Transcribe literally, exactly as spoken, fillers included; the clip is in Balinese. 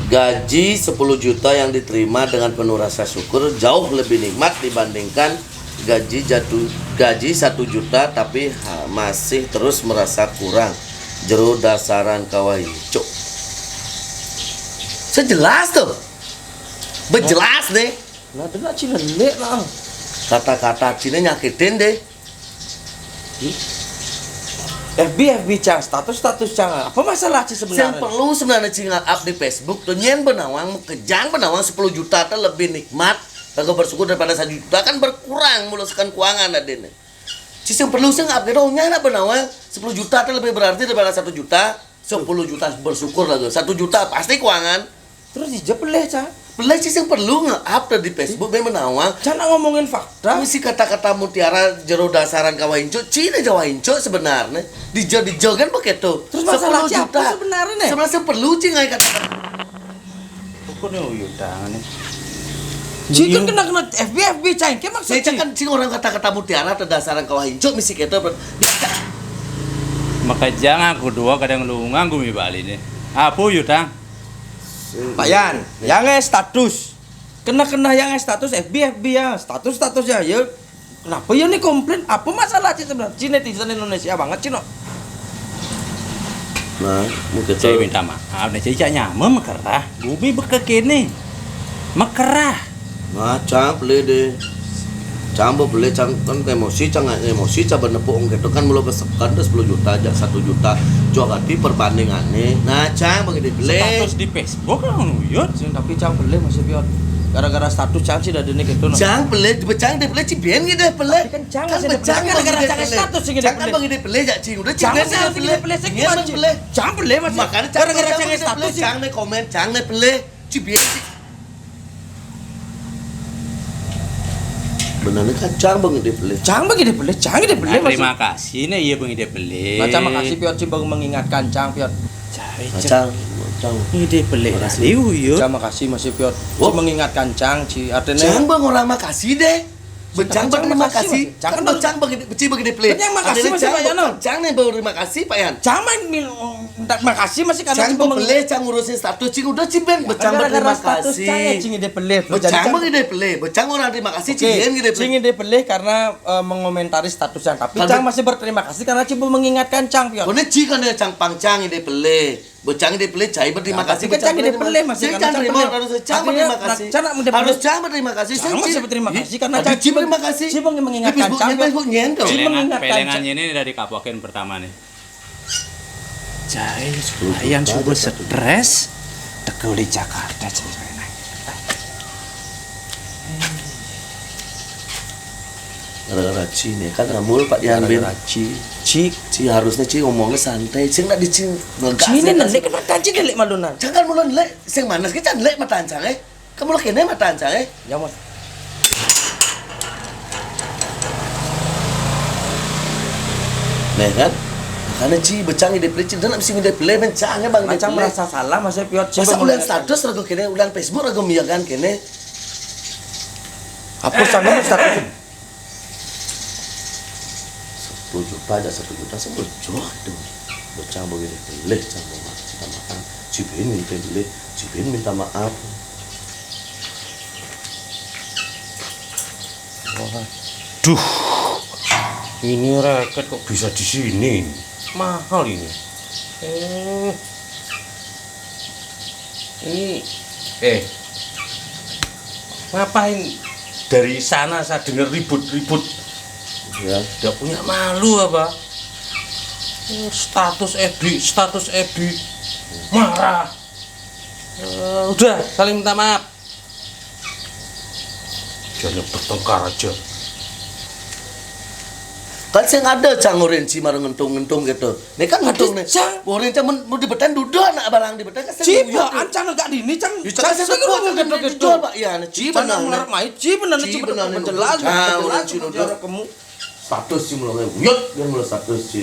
Gaji sepuluh juta yang diterima dengan penuh rasa syukur jauh lebih nikmat dibandingkan gaji jatuh gaji satu juta tapi ha, masih terus merasa kurang. Jero dasaran kawah incuk. Sejelas tuh. Bejelas deh. Lah, dengar cina lek lah. Kata-kata Cina nyakitin deh. F B, F B cang, status, status cang. Apa masalah sih Yang sebenarnya? perlu sebenarnya Cing up di Facebook tuh nyen benawang kejang benawang sepuluh juta tuh lebih nikmat. Kagak bersyukur daripada satu juta kan berkurang mulu sekan keuangan adene. Cing yang perlu sih up gitu nya nak benawang sepuluh juta tuh lebih berarti daripada satu juta. Sepuluh juta bersyukur lah tuh. Satu juta pasti keuangan. Terus dijawab leh cang. Belah Cing yang perlu nge-up tuh di Facebook ben benawang. Cang nak ngomongin fakta. Misi kata-kata mutiara jero dasaran kawah incuk, Cina Jawa incuk sebenarnya. Dijo dijo kan begitu. Terus masalah Sepuluh siapa juta. Sebenarnya nih? Sebenarnya perlu Cing ngai kata. Pokoknya uyut tangan nih. Jika kena kena F B, F B cang, kayak Saya maksudnya. Kan Cing orang kata-kata mutiara atau dasaran kawah incuk misi gitu. Maka jangan aku dua kadang lu nganggu mi bali nih. Apa uyut tang? Pak Yan, yang eh status. Kena kena yang eh status F B, F B ya, status status ya, ya. Kenapa ya nih komplain? Apa masalah sih sebenarnya? Cina netizen Indonesia banget Cino. Nah, mungkin Saya minta maaf nih, saya cak nyamem mekerah. Bumi bekekene. Mekerah. Nah, cang beli deh. Cang bo beli cang kan emosi cang emosi cang benepuk ong gitu kan mulu kesekan tuh sepuluh juta aja satu juta. Jauh hati perbandingannya. Nah, cang begitu beli. Status di Facebook lah uyut. Sing tapi cang beli masih pion. Gara-gara status cang sih dari ini gitu. No. Cang beli, becang deh beli cibian gitu deh beli. Kan cang masih ada becang gara-gara bagi cang deh beli. status sih Cang kan beli. Bagi deh beli ya cing udah Cang cibian masih gitu ada beli. beli sih Niat gimana bagi sih? Beli. Cang beli masih. Makanya cang Gara-gara bagi cang Beli. Status sih. Cang nih komen, cang nih beli. Cibian sih. Benernya kan cang bagi deh beli. Cang bagi deh beli, cang deh beli Nah, masih. Terima kasih nih iya bang ide beli. Nah, cang makasih pion sih baru mengingatkan cang pion. Cari Nah, cek. Cang, cang. Ide beli. Liu uyut. Cang makasih masih pion. Oh. Sih mengingatkan cang sih artinya. Cang bang orang makasih deh. Becang Cang berterima makasih, kasih. Mas. Cang Kan kan becang bagi beci bagi deh beli. Kan yang makasih Artinya masih cang banyak, no? Cang nih berterima kasih Pak Yan. Cang main mil- minta makasih masih karena Cang sih baru beli cang ngurusin status cing udah ciben becang gara-gara berterima status kasih. Cang ya cing ide beli. Becang bagi deh beli. Becang orang terima kasih Oke, cibian gitu deh cing beli. Ide beli karena eh, mengomentari status yang tapi Tapi- Cang masih berterima kasih karena Cing mengingatkan Cang pion. Kone ci kan ya cang pangcang ide beli. Becang ide beli cai berterima Nah, kasih. tapi kan Cang ide beli masih Cang karena Cang terima beli. Harus cang Artinya, berterima kasih. Cang nak udah Harus beli. cang berterima kasih. Cang masih berterima kasih karena Tapi Cang ci berterima kasih. Cing mengingatkan Facebooknya Cang. Facebooknya tuh. Cing Pelengan, mengingatkan pelengan Cang. Ini dari kapokin pertama nih. Cai, yang coba stres, tekel di Jakarta ceritanya. Gara-gara ci nih kan ngamul Pak Yan bin. Ci, ci, Ci harusnya ci ngomongnya santai. Cing nak dicing ngegas. ci ini nelik kan matan ci nelik malunan. Jangan mulai lek. Sing manas kita lek matan cang eh. Kamu lagi nih matan cang eh. Ya mas. Nih kan. Makanya ci becang ide beli ci dan mesti ide beli ben cang ya bang. Macam merasa salah masih piot ci. Masa ulang status ragu kene, ulang Facebook ragu miagan kene. Hapus sana status. Sepuluh juta aja satu juta sih bocor tuh. Bocor begini beli sama minta maaf. Cibin minta beli, Cibin minta maaf. Duh, ini raket kok bisa di sini? Mahal ini. Eh, ini, eh, ngapain dari sana saya dengar ribut-ribut? Ya. Tidak punya malu apa? Eh, status F B, status F B, marah. Eh, udah, saling minta maaf. Jangan bertengkar aja. Kan sing ada cang oren ci marang ngentung-ngentung gitu. Ini kan ngentung nih. Cang. Oren cang men- mau dibeten duduk anak barang dibeten kan sing Ci buyut. Pak, ancan agak dini cang. Ya, cang sing Cang tepuk ngomong cang gitu-gitu. Jual Pak ya, ci Cang benar. melarang main, ci benar Ci ci benar benar nih. jelas. Cang, Jelas oren ci sama duduk. Kamu. Status ci mulai. Yut, dia mulai status ci.